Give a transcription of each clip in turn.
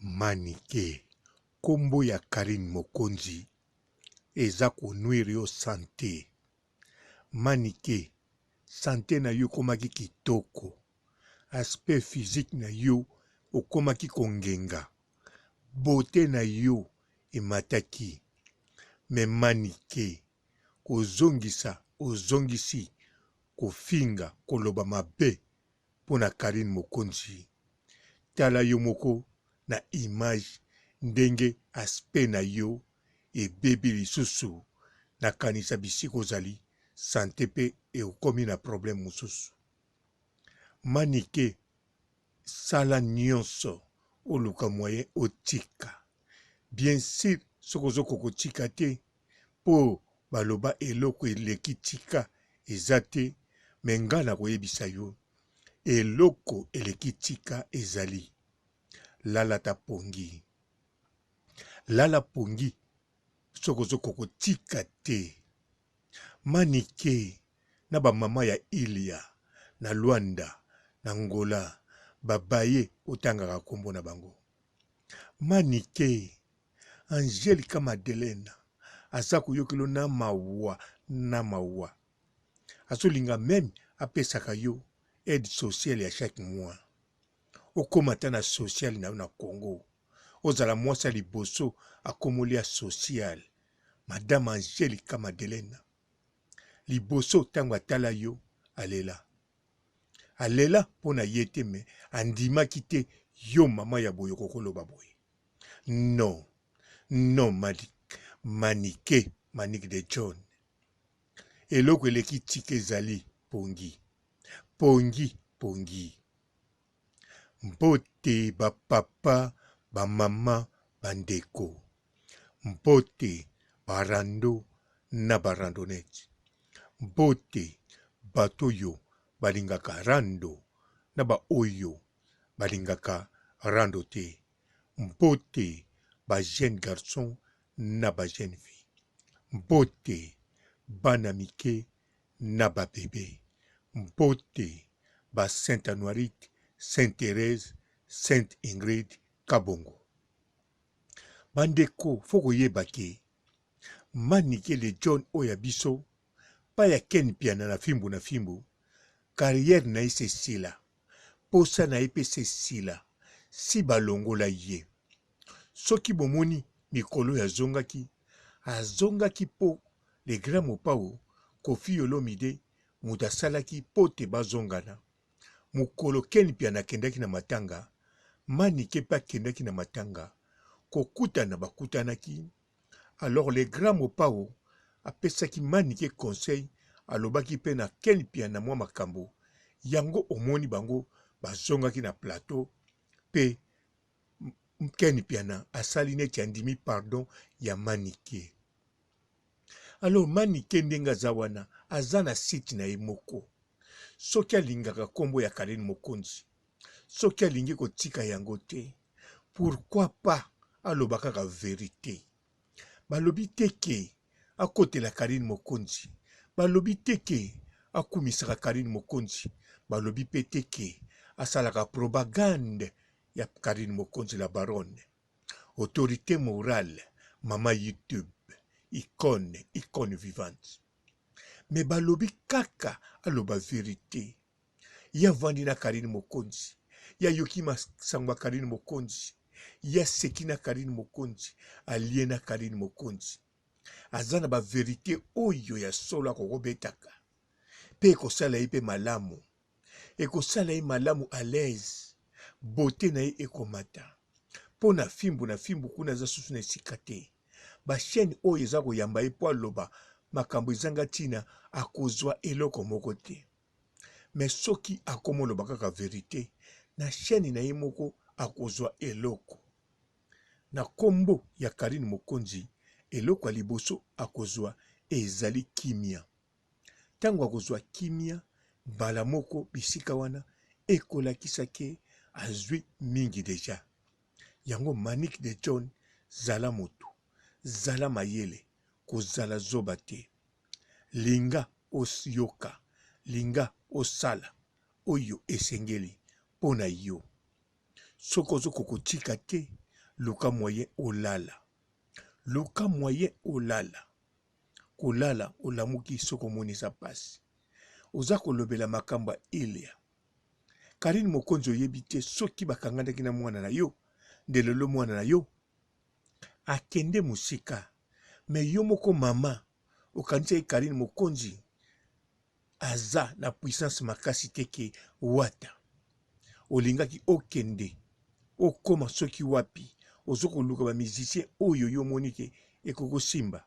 Manike, kombo ya Carine Mokonzi eza ko nuire yo sante. Manike, sante na yo ekomaki kitoko, aspect physique na yo okomaki kongenga, beaute na yo emataki. Mais Manike, kozongisa ozongisi kofinga koloba mabe pona Carine Mokonzi tala yo moko na image ndenge aspect na yo ebebi lisusu na kanisa bisika ozali sante pe ekomi na problème mosusu Manike sala nionso oluka moyen otika bien sur soki ozo koka kotika te po baloba eloko eleki tika eza te mais nga nakoyebisa yo eloko eleki tika ezali lala ata pongi lala pongi soki ozokoka kotika te manike na ba mama ya ilia na luanda na angola babaye otangaka kombo na bango manike Angelica Madelena aza koyokelo na mawa na mawa azolinga meme apesaka yo aide sociale ya chaque mois okoma ata na sociale na yo na Congo ozala mwasi ya liboso akomolia sociale madame Angelica Madelena liboso tango atala yo alela alela mpo na ye te me andimaki te yo mama ya boye okokoloba boye Non non manike manick de John eloko eleki tika ezali pongi pongi pongi mbote ba papa ba mama ba ndeko mbote ba rando na ba randonnette mbote bato oyo balingaka rando na ba oyo balingaka rando te Mbote ba jeune garçon na ba jeune fille. Mbote bana mike na ba bebe. Mbote ba Saint Anuarite, Saint Therèse, Sainte Ingrid Kabongo. Ba ndeko faut koyeba ke Manike le John oyo ya biso pa ya Ken Mpiana na fimbu na fimbu carrière na ye se esila. Posa na ye pe se esila. Si balongola ye. Soki bomoni mikolo oyo azongaki, azongaki po le grand Mopao, Koffi Olomide moto asalaki po te bazongana. Mokolo Ken Mpiana akendaki na matanga, Manike pe akendaki na matanga. Kokutana bakutanaki, alors le grand Mopao apesaki Manike conseil, alobaki pe na Ken Mpiana mwa makambo. Yango omoni bango bazongaki na plateau pe Ken Mpiana asali neti andimi pardon ya Manike. Alors Manike ndenge aza wana aza na site na ye moko. Soki alingaka kombo ya Carine Mokonzi, soki alingi kotika yango te, pourquoi pas aloba kaka verite. Balobi te ke akotela Carine Mokonzi, balobi te ke akumisaka Carine Mokonzi, balobi pe te ke asalaka propagande ya Carine Mokonzi la baronne. Autorite morale maman YouTube icone icone vivante. Mais balobi kaka aloba verite. Ye avandi na Carine Mokonzi, ye ayoki masango ya Carine Mokonzi, ye aseki na Carine Mokonzi, alie na Carine Mokonzi. Aza na ba verite oyo ya solo akokobetaka pe ekosala ye pe malamu. Ekosala ye malamu à l'aise, beaute na ye ekomata. Po na fimbu na fimbu kuna aza susu na esika te. Ba chaine oyo eza koyamba ye po aloba makambo ezanga tina akozua eloko moko te. Mais soki akomi oloba kaka verite na chaine na ye moko akozua eloko. Na kombo ya Carine Mokonzi eloko ya liboso akozua ezali kimia. Tango akozua kimia mbala moko bisika wana ekolakisa ke azui mingi dejà. Yango Manick de John zala mutu, zala mayele, kozala zoba te. Linga oyoka, linga osala oyo esengeli po na yo. Soki ozo kokotika te, Luka moyen olala. Luka moyen olala. Kolala olamuki soki omoni eza pasi. Oza kolobela makambo ya Ilya. Carine Mokonzi oyebi te soki bakanganaki na mwana na yo nde lelo mwana na yo akende mosika mais yo moko mama okanisaki Carine Mokonzi aza na puissance makasi te ke wata olingaki okende okoma soki wapi ozo koluka ba musicien oyo yo omoni ke ekoki kosimba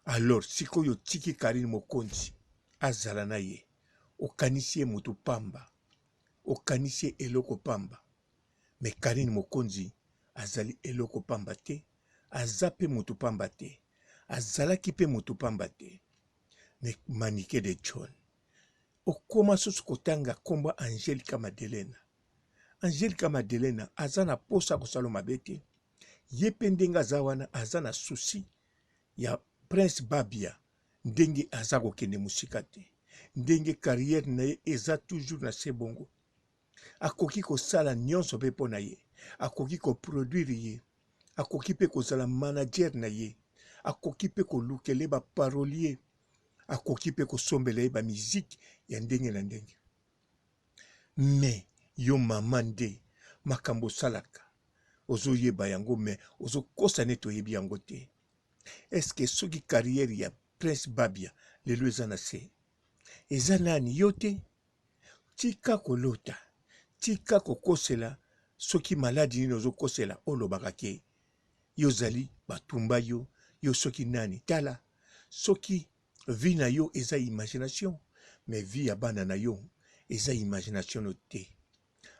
alors sikoyo otiki Carine Mokonzi azala na ye okanisi ye moto pamba okanisi ye eloko pamba mais Carine Mokonzi azali eloko pamba te aza pe moto pamba te azalaki pe moto pamba te mais Manike de John okoma susu kotanga kombo Angelica Madelena Angelica Madelena aza na posa kosala mabe te ye pe ndenge aza wana aza na souci ya Prince Babia ndenge aza kokende mosika te ndenge carrière na ye eza toujours na se bongo akoki kosala nyonso mpe mpo na ye akoki koproduire ye akoki mpe kozala manager na ye akoki mpe kolukela ye baparolier akoki mpe kosombela ye bamiziki ya ndenge na ndenge me yo mama nde makambo osalaka ozoyeba yango me ozokosa neti oyebi yango te eske soki carrière ya prince babia lelo eza na se eza nani yo te Tika kolota, tika kokosela soki maladi nini ozokosela olobaka ke yo ozali batumba yo, yo soki nani. Tala soki vie na yo eza imagination mais vie ya bana na yo eza imagination no te.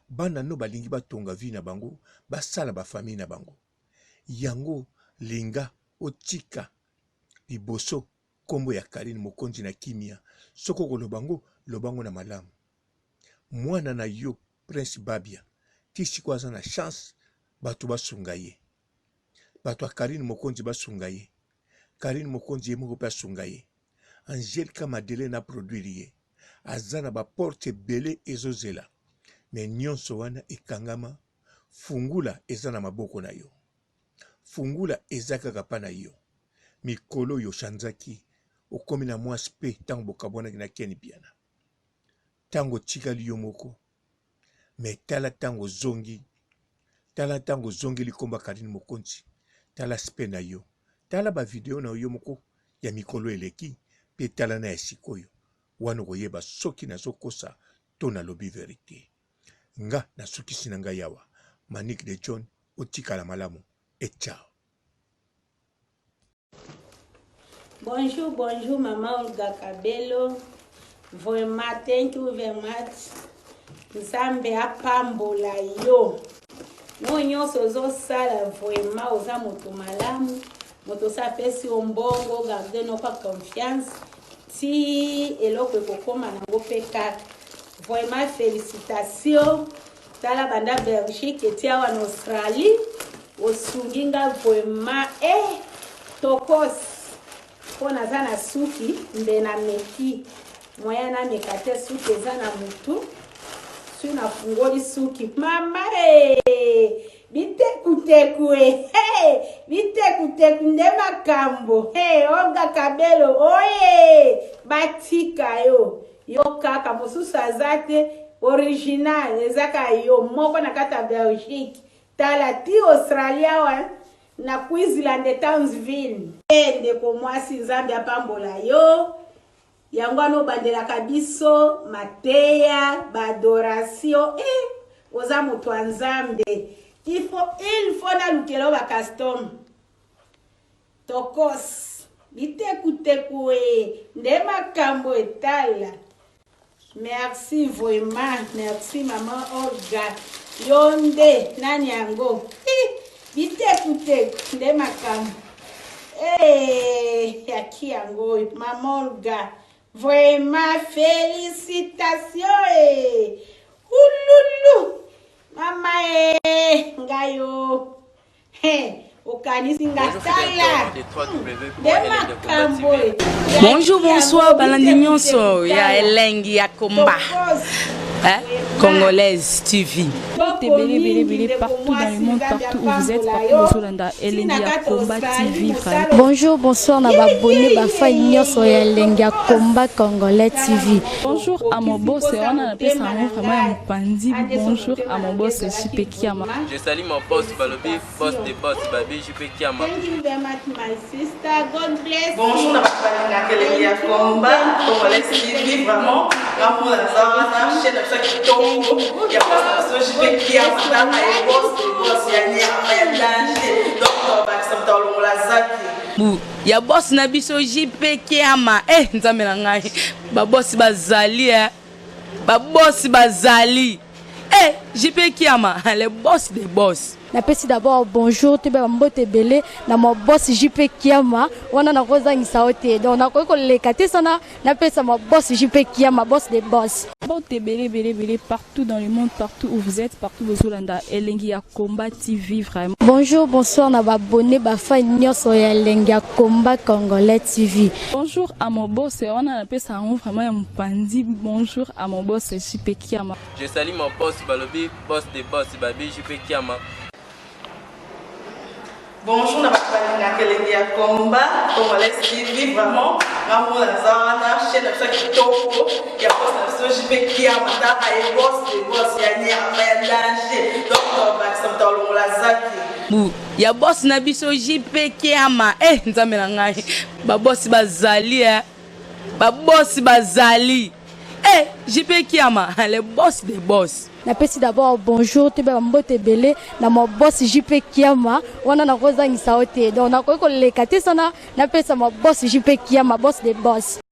Bana no balingi batonga vie na bango, basala ba famille na bango. Yango linga otika liboso kombo ya Carine mokonzi na kimia soki okoloba ngo loba ngo na malamu mwana na yo prince babia ti sikoyo aza na chance batu basunga ye batu ya Carine mokonzi basunga ye Carine mokonzi ye moko pe asunga ye Angelica Madeleine a produire ye aza na ba porte ebele ezozela mais nionso wana ekangama fungula eza na maboko na yo Fungula eza kaka pa na yo. Mikolo oyo ochanzaki okomi na mwa spe tango bokabwanaki na Ken Mpiana. Tango otikali yo moko mais tala tango ozongi tala tango ozongeli kombo ya Carine Mokonzi tala spe na yo. Tala ba video na yo moko ya mikolo eleki pe tala na ya sikoyo wana okoyeba soki nazokosa to nalobi verite. Nga nasukisi na ngai awa. Manick de John otikala malamu et ciao. Bonjour, bonjour maman Olga Kabelo. Vraiment, thank you very much. Nzambe apambola yo. No nyonso ozosala vraiment oza moto malamu. Moto osa apesi yo mbongo, garde no pa confiance. Ti eloko ekokoma nango pe kaka. Vraiment felicitation. Tala banda Belgique eti awa na Australie osungi nga vraiment eh tokos mpo naza na suki mbe na meki moyen nameka te suki eza na mutu soki nafungoli suki mama e eh, bitekuteku e eh, hey, bitekuteku nde makambo hey, Olga Kabelo oye batika yo Yo kaka mosusu aza te original eza kaka yo moko na kati ya Belgique tala ti Australia awa na Queensland Townsville. Eh ndeko mwasi Nzambe apambola yo yango wana obandelaka biso mateya ba adoration eh oza moto ya Nzambe il faut il faut nalukela yo ba custom Tokos. Bitekuteku ee nde makambo etala. Merci vraiment, merci maman Olga. Yo nde nani yango? Bitekuteku nde makambo. Eh, yaki yango oyo maman Olga. Vraiment félicitations eh. Ululu. Mama eh, ngai yo. He, okanisi nga tala nde makambo Bonjour, bonsoir, balandi nyonso ya elengi ya komba. Hein? Congolaise TV. Ebele ebele ebele partout dans le monde, partout où vous êtes, partout bozolanda elengi ya Combat TV vraiment. Bonjour, bonsoir na ba abonné ba fan nyonso ya elengi ya Combat Congolais TV. Bonjour à mon boss, wana napesa yango vraiment ya mopanzi. Bonjour à mon boss JP Kiama. Je salue mon boss balobi boss de boss babi JP Kiama. Thank you very much, my sister. God bless Bonjour na bato balingaka elengi ya combat congolais TV vraiment ngamona naza wana chaîne na biso ya kitoko ya boss na biso JP Kiama tanga ye boss de boss ya nyama ya danger donc bakisa moto alongola zaki Bu ya boss na biso JP Kiama eh nzambe na ngai ba boss bazali eh ba boss bazali eh JP Kiama le boss des boss. Napesi d'abord bonjour toyeba ba mbote ebele na ma boss JP Kiama wana nakozangisa yo te donc nakoki koleka te sana napesa ma boss JP Kiama boss de boss. Mbote ebele ebele ebele partout dans le monde, partout où vous êtes, partout bozolanda elengi ya Combat TV vraiment. Bonjour bonsoir na ba abonné ba fan nyonso ya elengi ya Combat Congolais TV. Bonjour à mon boss wana napesa yango vraiment ya mopanzi. Bonjour à mon boss JP Kiama. Je salue mon boss balobi boss de boss babi JP Kiama. Bonjour na bato balingaka elengi ya combat congolais TV vraiment ngamona naza wana chaîne na biso ya kitoko ya boss na biso JP Kiama tanga ye boss de boss ya nyama ya danger donc bakisa moto alongola zaki Bu ya boss na biso JP Kiama eh nzambe na ngai ba boss bazali eh ba boss bazali eh JP Kiama le boss des boss. Napesi d'abord bonjour toyeba ba mbote ebele na ma boss JP Kiama wana nakozangisa yo te donc nakoki koleka te sana napesa ma boss JP Kiama boss de boss.